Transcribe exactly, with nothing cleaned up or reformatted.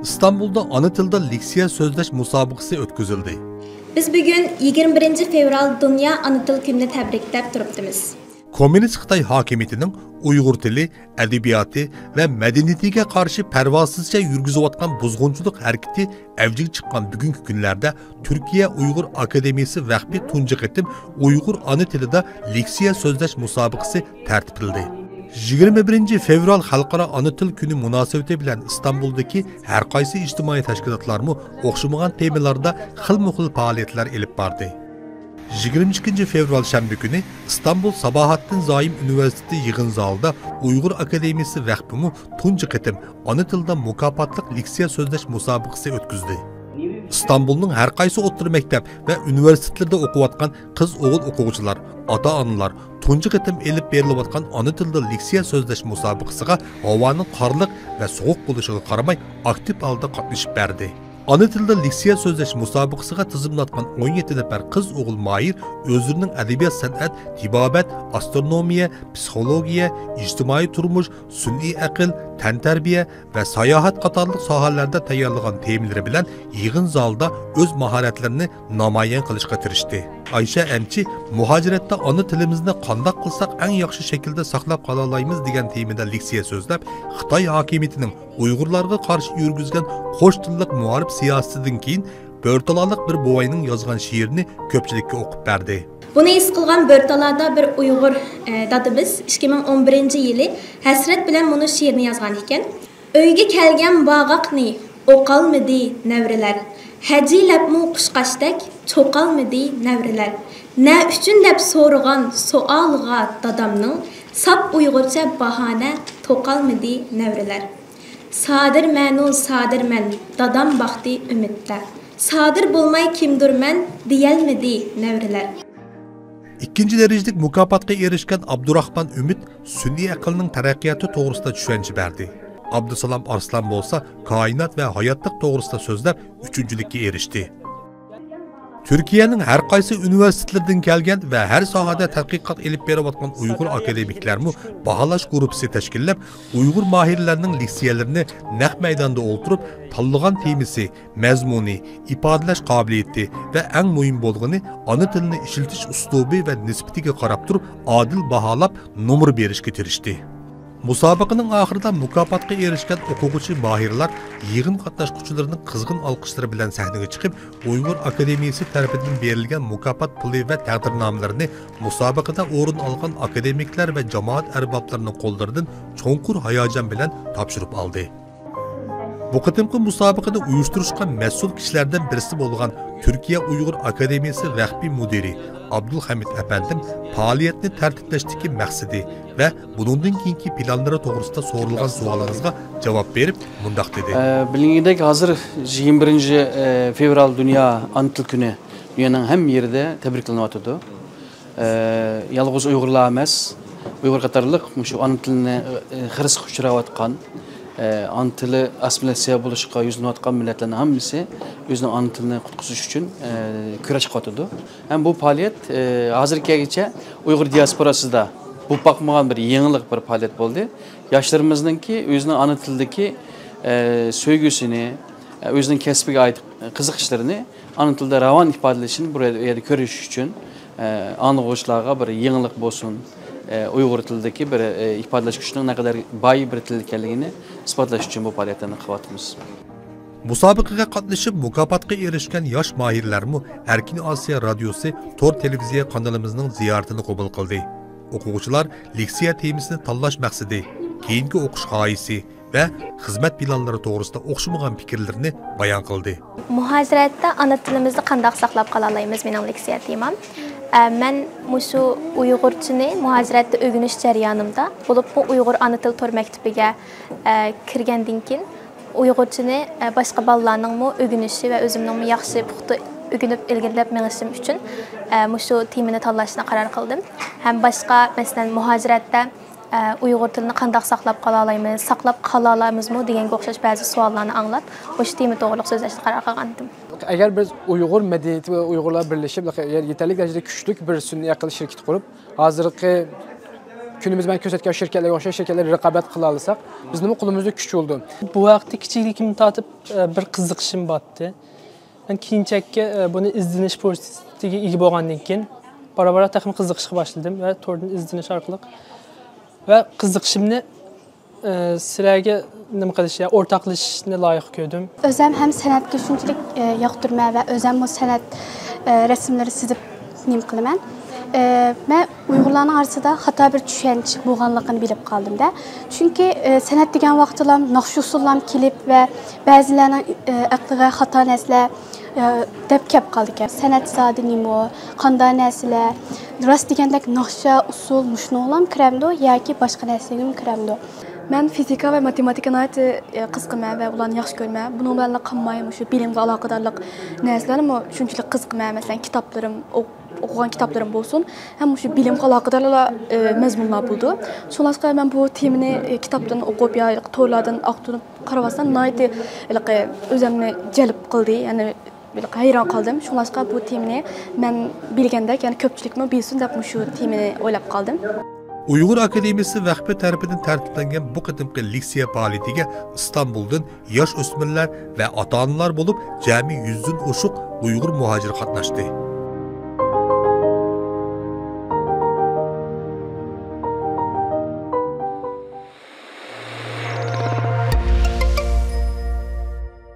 ئىستانبۇلدا ئانا تىلدا لېكسىيە سۆزلەش مۇسابىقىسى ئۆتكۈزۈلدى. بىز بۈگۈن يىگىرمە بىرىنچى فېۋرال دۇنيا ئانا تىل كۈنىنى تەبرىكلەپ تۇرۇپتىمىز. كوممۇنىست خىتاي ھاكىمىيىتىنىڭ ئۇيغۇر تىلى، ئەدەبىياتى ۋە مەدەنىيىتىگە قارشى پەرۋاسىزچە يۈرگۈزۈۋاتقان بۇزغۇنچىلىق ھەرىكىتى ئەۋجىگە چىققان بۈگۈنكى كۈنلەردە تۈركىيە ئۇيغۇر ئاكادېمىيىسى ۋەقپى تۇنجى قېتىم ئۇيغۇر ئانا تىلىدا لېكسىيە سۆزلەش مۇسابىقىسى تەرتىپلىدى. يىگىرمە بىرىنچى فېۋرال خەلقئارا ئانا تىل كۈنى مۇناسىۋىتى بىلەن ئىستانبۇلدىكى ھەر قايسى ئىجتىمائىي تەشكىلاتلارمۇ ئوخشىمىغان تېمىلاردا خىلمۇ خىل پائالىيەتلەر ئېلىپ باردى. يىگىرمە ئىككىنچى فېۋرال شەنبە كۈنى ئىستانبۇل ساباھاتتىن زايىم ئۇنىۋېرسىتېتى يىغىن زالىدا ئۇيغۇر ئاكادېمىيىسى ۋەقپىمۇ تۇنجى قېتىم ئانا تىلدا مۇكاپاتلىق لېكسىيە سۆزلەش مۇسابىقىسى ئۆتكۈزدى. ئىستانبۇلنىڭ ھەر قايسى ئوتتۇرا مەكتەپ ۋە ئۇنىۋېرسىتېتلىرىدا ئوقۇۋاتقان قىز-ئوغۇل ئوقۇغۇچىلار، ئاتا-ئانىلار تۇنجى قېتىم ئېلىپ بېرىلىۋاتقان ئانا تىلدا لېكسىيە سۆزلەش مۇسابىقىسىغا ھاۋانىڭ قارلىق ۋە سوغۇق بولۇشىغا قارىماي ئاكتىپ ھالدا قاتنىشىپ بەردى. ئانا تىلدا لېكسىيە سۆزلەش مۇسابىقىسىغا تىزىملاتقان ئون يەتتە نەپەر قىز-ئوغۇل ماھىر ئۆزلىرىنىڭ ئەدەبىيات-سەنئەت، تېبابەت، ئاسترونومىيە، پسىخولوگىيە، ئىجتىمائىي تۇرمۇش، سۈنئىي ئەقىل، تەنتەربىيە ۋە ساياھەت قاتارلىق ساھەلەردە تەييارلىغان تېمىلىرى بىلەن يىغىن زالىدا ئۆز ماھارەتلىرىنى نامايان قىلىشقا تىرىشتى. ئايشە ئەمچى مۇھاجىرەتتە ئانا تىلىمىزنى قانداق قىلساق ئەڭ ياخشى شەكىلدە ساقلاپ قالالايمىز دېگەن تېمىدا لېكسىيە سۆزلەپ، خىتاي ھاكىمىيىتىنىڭ ئۇيغۇرلارغا قارشى يۈرگۈزگەن قوش تىللىق مۇھارىپ سىياسىتىدىن كېيىن بۆرتالالىق بىر بوۋاينىڭ يازغان شېئىرىنى كۆپچىلىككە ئوقۇپ بەردى. بۇنى ھېس قىلغان بۆرتالادا بىر ئۇيغۇر، ئە، دادىمىز ئىككى مىڭ ئون بىرىنچى يىلى ھەسرەت بىلەن مۇنۇ شېئىرنى يازغان ئىكەن. ئۆيگە كەلگەن باغاقنى ئوقالمىدى نەۋرىلەر. ھەجىلەپمۇ قۇشقاچتەك چوقالمىدى نەۋرىلەر. نە ئۈچۈن دەپ سورىغان سوئالىغا دادامنىڭ ساپ ئۇيغۇرچە باھانە توقالمىدى نەۋرىلەر. سادىرمەنۇ سادىرمەن، دادام باقتى ئۈمىدتە. سادىر بولماي كىمدۇرمەن دېيەلمىدى نەۋرىلەر. ئىككىنچى دەرىجىلىك مۇكاپاتقا ئېرىشكەن ئابدۇراخمان ئۈمىد سۈنئىي ئەقىلنىڭ تەرەققىياتى توغرىسىدا چۈشەنچە بەردى. ئابدۇسالام ئارسلان بولسا كائىنات ۋە ھاياتلىق توغرىسىدا سۆزلەپ، ئۈچىنچىلىككە ئېرىشتى. تۈركىيەنىڭ ھەر قايسى ئۇنىۋېرسىتېتلىرىدىن كەلگەن ۋە ھەر ساھەدە تەتقىقات ئېلىپ بېرىۋاتقان ئۇيغۇر ئاكادېمىكلەرمۇ باھالاش گۇرۇپپىسى تەشكىللەپ، ئۇيغۇر ماھىرلىرىنىڭ لېكسىيەلىرىنى نەق مەيداندا ئولتۇرۇپ، تاللىغان تېمىسى، مەزمۇنى، ئىپادىلەش قابىلىيىتى ۋە ئەڭ مۇھىم بولغىنى ئانا تىلىنى ئىشلىتىش ئۇسلۇبى ۋە نىسبىتىگە قاراپ تۇرۇپ، ئادىل باھالاپ، نومۇر بېرىشكە تىرىشتى. مۇسابىقىنىڭ ئاخىرىدا مۇكاپاتقا ئېرىشكەن ئوقۇغۇچى ماھىرلار يىغىن قاتناشقۇچىلىرىنىڭ قىزغىن ئالقىشلىرى بىلەن سەھنىگە چىقىپ، ئۇيغۇر ئاكادېمىيىسى تەرىپىدىن بېرىلگەن مۇكاپات پۇلى ۋە تەقدىرنامىلىرىنى مۇسابىقىدە ئورۇن ئالغان ئاكادېمىكلار ۋە جامائەت ئەربابلىرىنىڭ قوللىرىدىن چوڭقۇر ھاياجان بىلەن تاپشۇرۇپ ئالدى. بۇ قېتىمقى مۇسابىقىنى ئۇيۇشتۇرۇشقا مەسئۇل كىشىلەردىن بىرسى بولغان تۈركىيە ئۇيغۇر ئاكادېمىيىسى ۋەخپى مۇدىرى ئابدۇلھەمىد ئەپەندىم پائالىيەتنى تەرتىپلەشتىكى مەقسىتى ۋە بۇنىڭدىن كېيىنكى پىلانلىرى توغرىسىدا سورىلغان سوئالىڭىزغا جاۋاب بېرىپ مۇنداق دېدى. ئە، بىلگىنىدەك، ھازىر يىگىرمە بىرىنچى، ئە، فېۋرال دۇنيا ئانا تىل كۈنى دۇنيانىڭ ھەممە يېرىدە تەبرىكلىنىۋاتىدۇ. ئە، يالغۇز ئۇيغۇرلار ئەمەس، ئۇيغۇر قاتارلىق مۇشۇ ئانا تىلىنى، ئە، خىرىسقا ئۇچراۋاتقان، ئە، ئانا تىلى ئاسسىمىلياتسىيە بولۇشقا يۈزلىنىۋاتقان مىللەتلەرنىڭ ھەممىسى ئۆزىنىڭ ئانا تىلىنى قۇتقۇزۇش ئۈچۈن، ئە، كۈرەش قىلىۋاتىدۇ. ھەم بۇ پائالىيەت، ئە، ھازىرغا كەلگۈچە ئۇيغۇر دىياسپوراسىدا بولۇپ باقمىغان بىر يېڭىلىق، بىر پائالىيەت بولدى. ياشلىرىمىزنىڭكى ئۆزىنىڭ ئانا تىلىدىكى، ئە، سۆيگۈسىنى، ئە، ئۆزىنىڭ كەسپىگە ئائىت قىزىقىشلىرىنى ئانا تىلدا راۋان ئىپادىلىشىنى بۇ يەردە كۆرۈش ئۈچۈن، ئە، ئاڭلىغۇچىلارغا بىر يېڭىلىق بولسۇن، ئە، ئۇيغۇر تىلىدىكى بىر، ئە، ئىپادىلەش كۈچىنىڭ نەقەدەر باي بىر تىل ئىكەنلىكىنى ئىسپاتلاش ئۈچۈن بۇ پائالىيەتلەرنى قىلىۋاتىمىز. مۇسابىقىگە قاتنىشىپ، مۇكاپاتقا ئېرىشكەن ياش ماھىرلارمۇ ئەركىن ئاسىيا رادىيوسى تور تېلېۋىزىيە قانىلىمىزنىڭ زىيارىتىنى قوبۇل قىلدى. ئوقۇغۇچىلار لېكسىيە تېمىسىنى تاللاش مەقسىتى، كېيىنكى ئوقۇش غايىسى، ۋە خىزمەت پىلانلىرى توغرىسىدا ئوخشىمىغان پىكىرلىرىنى بايان قىلدى. مۇھاجىرەتتە ئانا تىلىمىزنى قانداق ساقلاپ قالالايمىز؟ مېنىڭ لېكسىيە تېمام. ئە، مەن مۇشۇ ئۇيغۇرچىنى مۇھاجىرەتتە ئۆگىنىش جەريانىمدا، بولۇپمۇ ئۇيغۇر ئانا تىل تور مەكتىپىگە، ئە، كىرگەندىن كېيىن ئۇيغۇرچىنى، ئە، باشقا بالىلارنىڭمۇ ئۆگىنىشى ۋە ئۆزۈمنىڭمۇ ياخشى پۇختا ئۆگىنىپ ئىلگىرىلەپ مېڭىشىم ئۈچۈن، ئە، مۇشۇ تېمىنى تاللاشنى قارار قىلدىم. ھەم باشقا، مەسىلەن، مۇھاجىرەتتە ئە، ئۇيغۇر تىلىنى قانداق ساقلاپ قالالايمىز، ساقلاپ قالالايمىزمۇ دېگەنگە ئوخشاش بەزى سوئاللارنى ئاڭلاپ، مۇشۇ تېما توغرىلىق سۆزلەشنى قارار قىلغانىدىم. ئەگەر بىز ئۇيغۇر مەدەنىيىتى ۋە ئۇيغۇرلار بىرلىشىپ، يەتەرلىك دەرىجىدە كۈچلۈك بىر سۈنئىي ئەقىل شىركىتى قۇرۇپ، ھازىرقى كۈنىمىز بىلەن كۆرسەتكەن شىركەتلەرگە ئوخشاش شىركەتلەر رىقابەت قىلالىساق، بىزنىڭمۇ قولىمىزدا كۈچ بولىدۇ. بۇ ھەقتە كىچىكلىكىمدىن تارتىپ، ئە، بىر قىزىقىشىم بارتى. مەن كېيىنچەككە، ئە، بۇنى ئىزدىنىش پۇرسىتىگە ئىگە بولغاندىن كېيىن، بارا-بارا تېخىمۇ قىزىقىشقا باشلىدىم ۋە توردىن ئىزدىنىش ئارقىلىق ۋە قىزىقىشىمنى، ئە، سىلەرگە نېمە قىلىش، يا ئورتاقلىشىشنى لايىق كۆردۈم. ئۆزەم ھەم سەنئەتكە شۇنچىلىك، ئە، ياقتۇرىمەن ۋە ئۆزەممۇ سەنئەت، ئە، رەسىملىرى سىزىپ نېمە قىلىمەن. ئە، مەن ئۇيغۇرلارنىڭ ئارىسىدا خاتا بىر چۈشەنچە بولغانلىقىنى بىلىپ قالدىم-دە. چۈنكى، ئە، سەنئەت دېگەن ۋاقىتتىلا ناخشا ئۇسسۇللام كېلىپ ۋە بەزىلەرنىڭ، ئە، ئەقلىگە خاتا نەرسىلەر، ئە، دەپ كەپ قالىدىكەن. سەنئەت زادى نېمە، قانداق نەرسىلەر؟ راست دېگەندەك ناخشا، ئۇسسۇل مۇشۇنىڭلام كىرەمدۇ ياكى باشقا نەرسىگىمۇ كىرەمدۇ؟ مەن فىزىكا ۋە ماتېماتىكا ناھايىتى، ئە، قىزىقىمەن ۋە ئۇلارنى ياخشى كۆرىمەن. بۇنىڭ بىلەنلا قالماي، مۇشۇ بىلىمگە ئالاقىدارلىق نەرسىلەرمۇ شۇنچىلىك قىزىقىمەن. مەسىلەن، كىتابلىرىم، ئوق-، ئوقۇغان كىتابلىرىم بولسۇن، ھەم مۇشۇ بىلىمگە ئالاقىدارلا، ئە، مەزمۇنلار بولىدۇ. شۇڭلاشقا مەن بۇ تېمىنى، ئە، كىتابتىن ئوقۇپ يا تورلاردىن ئاختۇرۇپ قارىۋاتسام، ناھايىتى ھېلىقى ئۆزۈمنى جەلپ قىلدى. يەنى ھېلىقى ھەيران قالدىم. شۇڭلاشقا بۇ تېمىنى مەن بىلگەندەك، يەنى كۆپچىلىكمۇ بىلسۇن دەپ مۇشۇ تېمىنى ئويلاپ قالدىم. ئۇيغۇر ئاكادېمىيىسى ۋەقپى تەرىپىدىن تەرتىپلەنگەن بۇ قېتىمقى لېكسىيە پائالىيىتىگە ئىستانبۇلدىن ياش ئۆسمۈرلەر ۋە ئاتا-ئانىلار بولۇپ جەمئىي يۈزدىن ئوشۇق ئۇيغۇر مۇھاجىر قاتناشتى.